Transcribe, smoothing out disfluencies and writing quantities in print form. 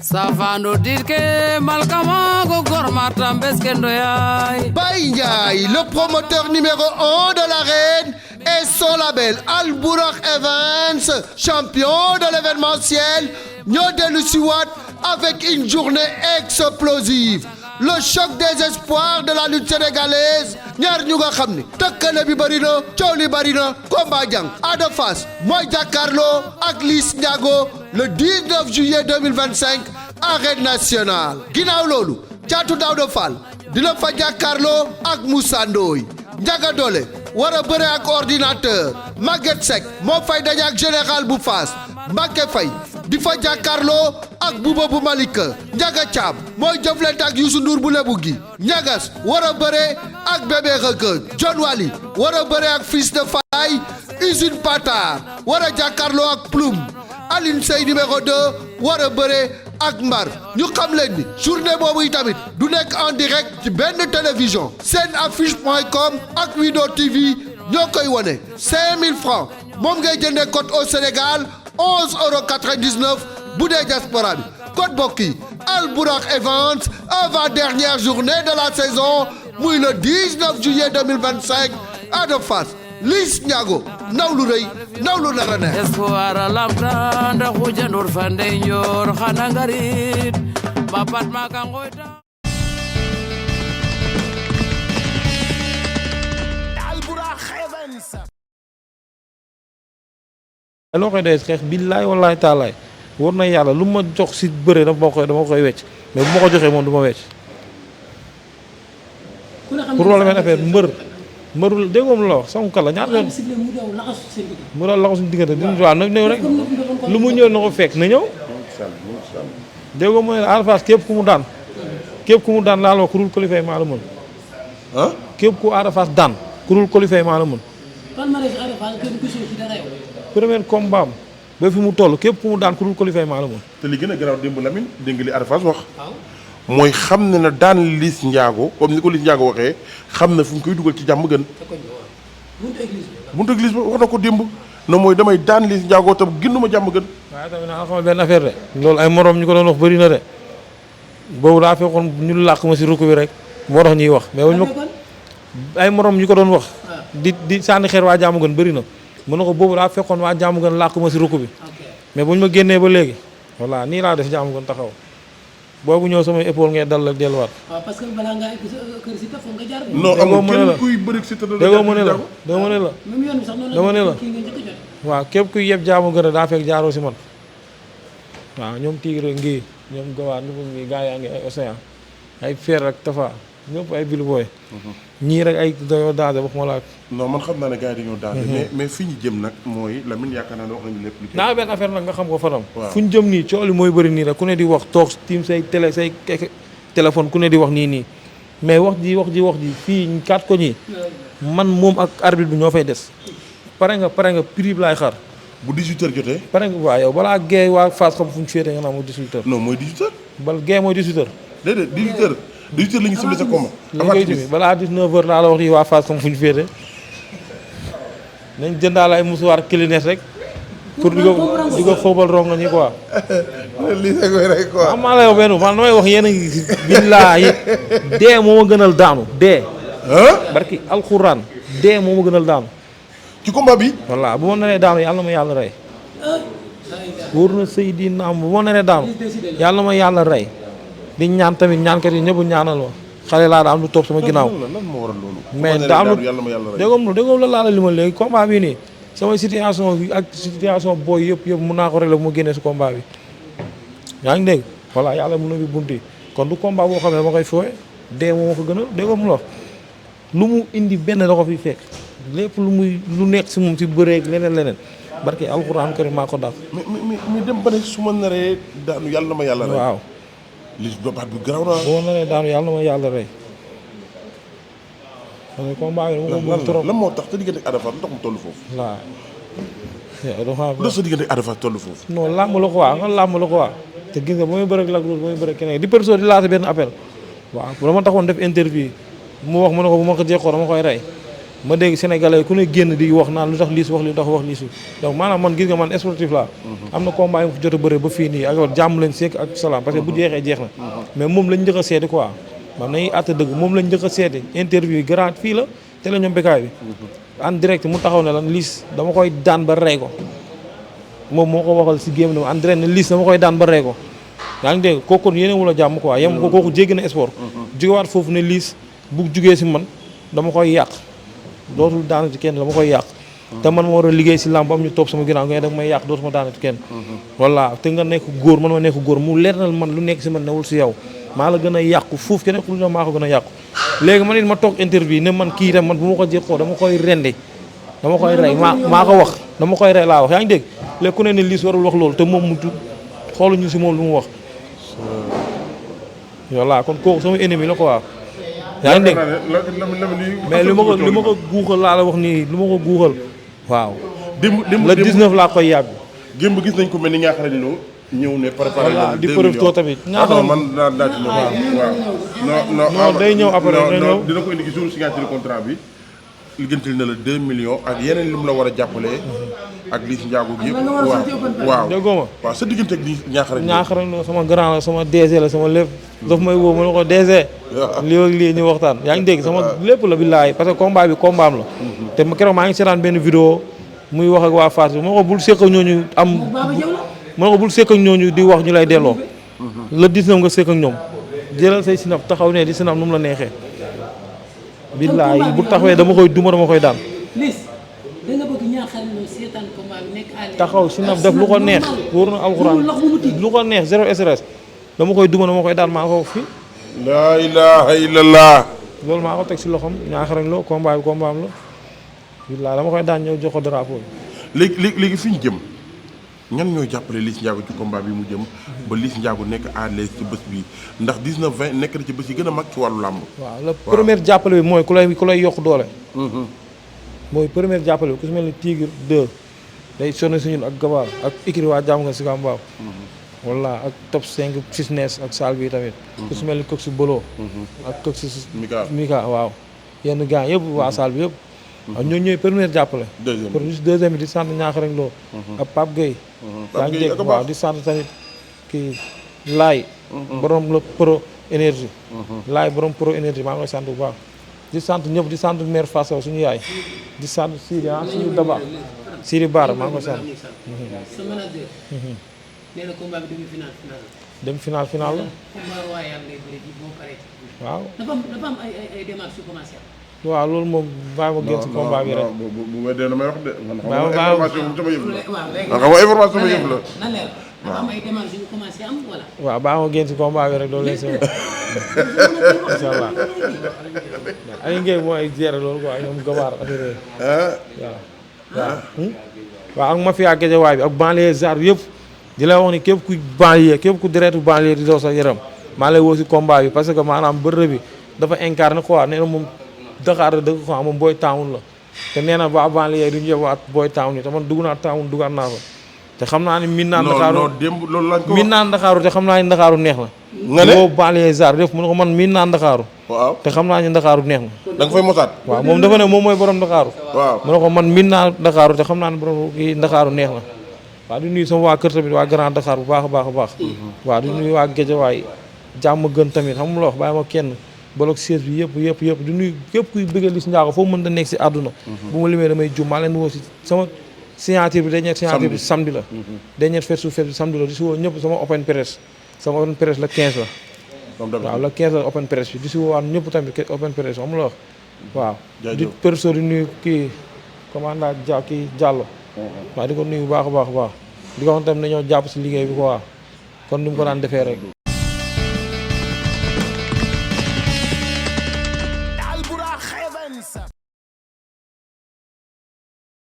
Safano dirke malkamago gormatam beskendoyay. Baye Ndiaye, le promoteur numéro 1 de l'arène, et son label Al Bourakh Events, champion de l'événementiel, ñoo dellu si waat avec une journée explosive. Le choc des espoirs de la lutte sénégalaise, ñaar ñu nga xam ni tëkkale bi bëri na coow li bëri na combat jàng Ada Fass mooy jàkkaarloo ak Liss Ndiago le 19 juillet 2025 arène nationale. ginnaaw loolu Caatu Daouda Fall dina fa jàkkaarloo ak Moussa Ndoye. Ndiaga Dolé war a bëre ak ordinateur. Maguette Seck moo fay daje ak général bu Fass. Mbacké Faye di fa jàkkaarloo ak Bouba bu Malika. Ndiaga Thiam mooy jëflante ak Youssou Ndour bu Lebu gi. Ñagas war a bëre ak Bébé Reug. John Wally war a bëre ak Fils de Faye. Usine Patar war a jàkkaarloo ak Ploum. Aline Sey numéro 2 war a bëre ak Mbar. ñu xam leen ni journée boobu yi tamit du nekk en direct ci benn télévision. Senaffiche.com ak Wido TV ñoo koy wone 5000 francs moom ngay jëndee code au Sénégal 11,99 € bu dee diaspora bi. code bokk yi Al Bourakh Events avant-dernière journée de la saison muy le 19 juillet 2025 Ada Fass Liss Ndiago ndaw lu rëy ndaw lu nar a neex. Espoir a lamta nda xujandur fande njoor xana ngarit bapat maka ngoyta. Al Bourakh Events. loo koy dee xeex billaay wallaay taalaay war na yàlla lu ma jox si bëre dama koy wecc mais bu ma ko joxee moom du ma wecc pour wala benn affaire mbërul déggoom la wax sama kala ñaata yoon mu daw laxasu suñu diggante di waaw na ñëw rek lu mu ñëw na ko fekk na ñëw déggoom mu ne Ada Fass képp ku mu daan laal wax ku dul qualifié maa la mën képp ku Ada Fass daan ku dul qualifié maa la mën premier combat am ba fi mu toll képp ku mu daan ku dul qualifié maa la mën. te li gën a garaaw démb Lamine dégg nga li Ada Fass wax. mooy xam ne na daan Liss Ndiago comme ni ko Liss Ndiago waxee xam na fu mu koy dugal ci jàmm gën. buntu église ba wax na ko démb na mooy damay daan Liss Ndiago tam gënuma jàmm gën. waaye tamit naa xamal benn affaire de loolu ay morom ñu ko doon wax bëri na de boobu daa fekkoon ñu làq ma si rukk bi rek moo tax ñuy wax mais wuñ ma ay morom ñu ko doon wax. di sànni xeer waa jàmm gën bëri na. mën na ko boobu daa fekkoon waa jàmm gën làq ma si rukk bi mais buñ ma génnee ba léegi voilà nii laa def jàmm gën taxaw boobu ñëw samay épaule ngay dal la delluwaat. waaw parce que balaa ngaa egg kër si foog nga jaar. non amul kenn kuy bëri si déggoo ma ne la dama ne la même yoon bi sax noonu dama ne la kii nga njëkk a jot. waaw képp kuy yeb jaamu gën a daa fekk jaaroo si man waaw ñoom Tigre ngi ñoom Gawaar nu ngi gaa yaa ngi ay Océan ay Fer ak Tafa ñëpp ay Bill Boy ñii rek ay dañoo daase waxuma la ak. non man xam naa ne gars yi dañoo daase. mais fi ñu jëm nag mooy Lamine yaakaar naa ne wax nañu lépp. naa benn affaire nag nga xam ko fanam. waaw fu ñu jëm nii coow li mooy bëri nii rek ku ne di wax toog tiim say téléphone ku ne di wax nii mais wax ji fii kat ko ñii man moom ak arbitre bi ñoo fay des. pare nga prix bi laay xaar. bu 18h jotee. pare nga waaw yow balaa gee waa Fass xam fu ñu féetee nga naan mooy 18h. non mooy 18h. bal gee mooy 18h. déedéet 18h. 18h la ñu sifflé sa combat. balaa 19h laa la wax nii waa Fass xam fu ñu féete nañ jëndaale ay musuwaar clinet rek pour di ko foobal rongo ñi quoi. lii sa koy rek quoi. am maa lay wax benn man damay wax yéen a ngi billaahi dee moo ma gënal daanu dee. barki alxuraan dee moo ma gënal daanu. ci combat bi. voilà bu ma naree daanu yàlla ma yàlla rey. wóor na Seydina bu ma naree daanu yàlla ma yàlla rey. di ñaan tamit ñaankat yi ñëpp ñaanal ma xale laa daa am lu topp sama ginnaaw. lan moo waral loolu. mais daa am lu déggoom la laala li ma léegi combat bii nii sama situation bi ak situation booy yëpp mun naa ko régler bu ma génnee si combat bi. yaa ngi dégg voilà yàlla mën na bi bunti kon du combat boo xam ne dama koy fooye dee moo ma ko gën a déggoom la lu mu indi benn da ko fi fekk lépp lu nekk si moom si bëreeg leneen barke alxuraan karim maa ko daal. mais dem ba ne su ma naree daanu yàlla na ma yàlla rey. waaw. li baat bi garaaw naa. boo naree daanu yàlla na ma yàlla rey. parce que combat bi dama ko bëgg trop. lan moo tax sa diggante ak Ada Fass ndox mu toll foofu. waaw. sa diggante ak Ada Fass toll foofu. non làmb la quoi nga làmb la quoi. te gis nga ba muy bëre ak Lac Rose ba muy bëre keneen di perso di laata benn appel. waaw dama taxoon def interview mu wax ma ne ko bu ma ko jeexoo dama koy rey ma dégg sénégalais ku ne génn di wax naan lu tax liis wax li tax wax liis donc maanaam man gis nga man sportif laa am na combat yi mu fi jot a bëre ba fii nii ak jàmm leen seek ak salaam parce que bu jeexee jeex na mais moom lañ njëkk a seeti quoi man nañuy àtte dëgg moom lañ njëkk a seeti interview yi grand fii la te la ñoom Bécaye bi en direct mu taxaw ne lan liis dama koy daan ba rey ko moom moo ko waxal si géem ne en direct ne liis dama koy daan ba rey ko yaa ngi dégg kooku kon yéene wula jàmm quoi yem ko kooku jéggi na sport jógewaat foofu ne liis bu jugee si man dama koy yàq dootul daana ci kenn dama koy yàq te man ma war a liggéey si làmb am ñu topp sama ginnaaw nga daf may yàq dootuma daana ci kenn voilà te nga nekk góor man ma nekk góor mu leernal man lu nekk si man newul si yow maa la gën a yàqu fuuf keneen ku lu maa ko gën a yàqu léegi man it ma toog interview ne man kii tam man bu ma ko jéqoo dama koy rendi dama koy rey maa ko wax dama koy rey laa wax yaa ngi dégg léegi ku ne ne liis warul wax loolu te moom mu xooluñu si moom lu mu wax voilà kon kooku sama ennemi la quoi yaa ngi dégg mais li ma ko guuxal laa la wax nii li ma ko guuxal waaw le 19 laa koy yàgg gémb gis nañ ko mel ni Niakhare Lo ñëw ne préparé voilà di preuve too tamit Niakhare man naa ci ñëw waaw non day ñëw après non dina ko indi ci jour signature contrat bi liggantil na la 2 millions ak yeneen li mu la war a jàppalee ak Liss Ndiago gi yëpp waaw déggoo ma waaw sa diggante ak Niakhare Lo sama grand la sama DG la sama lépp daf may woo ma ne ko DG lii ak lii ñu waxtaan yaa ngi dégg sama lépp la billaay parce que combat bi combat am la te keroog maa ngi seetaan benn vidéo muy wax ak waa Fass bi ma ko bul sekk ak ñooñu am ma ne ko bul sekk ak ñooñu di wax ñu lay delloo le 19 nga sekk ak ñoom jëlal say sinap taxaw ne di sinap nu mu la neexee billaay bu taxawee dama koy duma dama koy daan taxaw sinap def lu ko neex wóor na alxuraan lu ko neex zéro stress dama koy duma dama koy daan maa ko fi laa ilaha illallah loolu maa ko teg si loxoom Niakhare Lo combat bi combat am la billaay dama koy daan ñëw jox ko drapeau bi léegi fi ñu jëm ñan ñooy jàppale Liss Ndiago ci combat bi mu jëm ba Liss Ndiago nekk à l'aise ci bés bi ndax 19-20 nekk na ci bés yi gën a mag ci wàllu làmb waaw la première jàppale bi mooy ku lay yokk doole mooy première jàppale bi ku si mel ni Tigre 2 day sonné si ñun ak gabaar ak ikiri waa jàmm nga si Kambaaw walla ak top 5 fitness ak salle bi tamit ku si mel ni Cox Bolo ak Cox Mika waaw yenn gars yëpp waa salle bi yëpp waaw ñooñu ñooy première jàppale pour deuxième bi di sant Niakhare Lo ak Pape Gueye yaa ngi dégg waaw di sant tamit kii Laay borom la pro énergie Laay borom pro énergie maa ngi koy sant bu baax di sant ñëpp di sant mère Fass suñu yaay di sant Sidi suñu daba Sidi Bara maa ngi koy sant sa manager nee na combat bi dem final la combat royal ngay bëri ji boo paree waaw dafa am ay démarches yu commencé waaw loolu moom bàyyi ma génn si combat bi rek bu weddee na may wax de man xam nga information sama yëf la waaw léegi man xam nga information sama yëf la na leer dafa am ay démarches yu commencé am wala waaw bàyyi ma génn si combat bi rek loolu leen si incha allah ay ngeen mooy gérer loolu quoi ñoom gabaar affaire waaw ak mafia Guédiawaye bi ak banlieue zar bi yëpp di la wax ni képp ku banlieue képp ku deretu banlieue di daw sa yaram maa lay woo si combat bi parce que maanaam bërë bi dafa incarné quoi nee na moom Dakar la dëgg quoi moom booy town la te nee na waa banlieue duñu yebwaat booy town yi te man dugg naa town duggaat naa fa te xam naa ne min naan Ndakaaru non démb loolu lañ ko min naan Ndakaaru te xam naa ne Ndakaaru neex na nga ne boobu banlieue zar def mu ne ko man min naan Ndakaaru waaw te xam naa ne Ndakaaru neex na da nga fay mosaat waaw moom dafa ne moom mooy borom Ndakaaru waaw mu ne ko man min naa Ndakaaru te xam naa ne borom kii Ndakaaru neex na waaw di nuyu sama waa kër tamit waa Grand Dakar bu baax a baax a baax waaw di nuyu waa Guédiawaye jàmm gën tamit xam nga la wax bàyyi ma kenn bolok siège bi yëpp di nuyu képp kuy bëggal Liss Ndiago foofu mën da nekk si àdduna bu ma limee damay jum maa leen woo si sama signature bi dernière signature bi samedi la dernière fête su fête bi samedi la di si woo ñëpp sama open press la 15 la waaw la 15 la open press bi di si woo waan ñëpp tamit open press xam nga la wax waaw di perso di nuyu kii commandant kii Diallo waaw di ko nuyu bu baax a baax di ko xam tamit nañoo jàpp si liggéey bi quoi kon ni mu ko daan defee rek